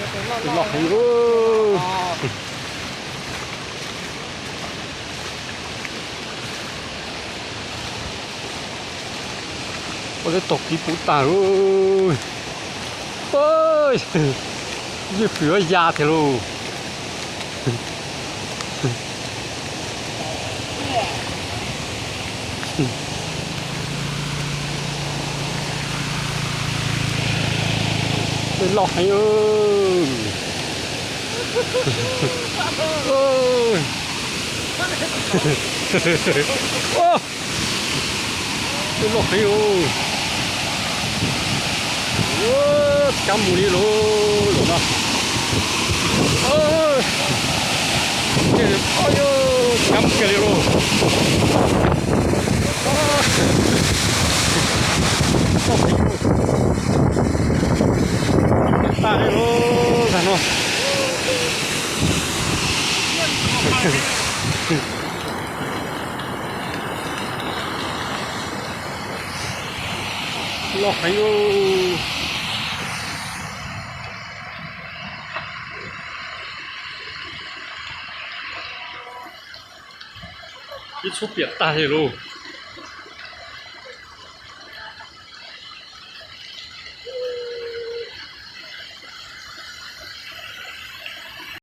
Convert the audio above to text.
Loj heev. Ua teb tog kiv puv tag lauj. Ywj pwm ya thiab lauj. Tej loj heev. Tej loj heev. Tsis kam mus li lauj, zaum no. Tsis kam mus kiag li lauj. Tag li lauj, tag no. Loj heev lauj. Ib txhub piam tag li lauj.